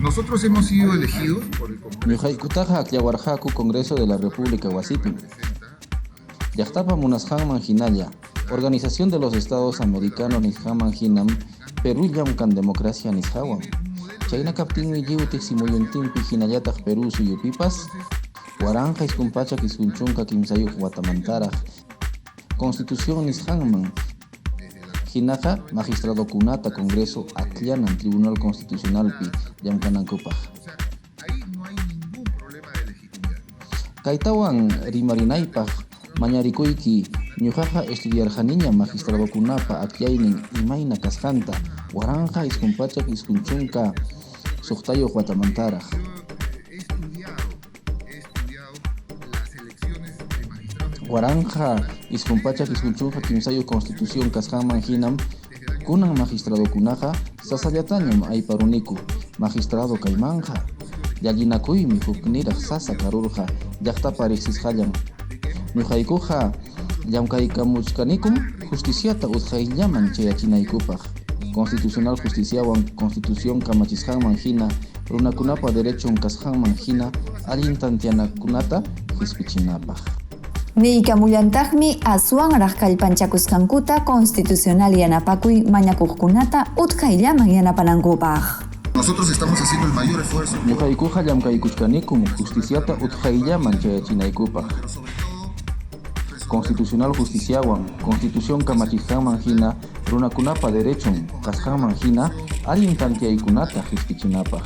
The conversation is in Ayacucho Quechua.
Nosotros hemos sido elegidos por el Congreso. Ñuqaykutaqa akllawarqaku Congreso de la República wasipim. Llaqtapa munasqanman hinalla, Organización de los Estados Americanos nisqanman hinam Perú llamkan democracia nisqawan. Chayna kaptinmi lliw tiqsimuyuntinpi hinallataq Perú suyupipas 1993 watamantaraq Constitución nisqanman hinaqa magistradokunata Congreso akllanan Tribunal Constitucionalpi llamkanankupaq. Kaytawan rimarinaypaq mañarikuyki, ñuqaqa estudiarqaniñam magistradokunapa akllaynin imayna kasqanta 1996 watamantaraq. 1993 Constitución kasqanman hinam kunan magistradokunaqa sasallatañam ayparuniku magistrado kaymanqa. Llallinakuymi hukniraq sasa karurqa llaqtapa riqsisqallan. Ñuqaykuqa llamkaykamuchkanikum justiciata utqayllaman chayachinaykupaq, constitucional justiciawan Constitución kamachisqanman hina, runakunapa derechon kasqanman hina allin tantianakunata qispichinapaq. Niykamullantaqmi aswanraq kallpanchakusqankuta constitucional yanapakuy mañakuqkunata utqayllaman yanapanankupaq. Nosotros estamos haciendo el mayor esfuerzo. Ñuqaykuqa llamkaykuchkanikum justiciata utqayllaman chayachinaykupaq, constitucional justiciawan Constitución kamachisqanman hina, runakunapa derechon kasqanman hina allin tantiaykunata qispichinapaq.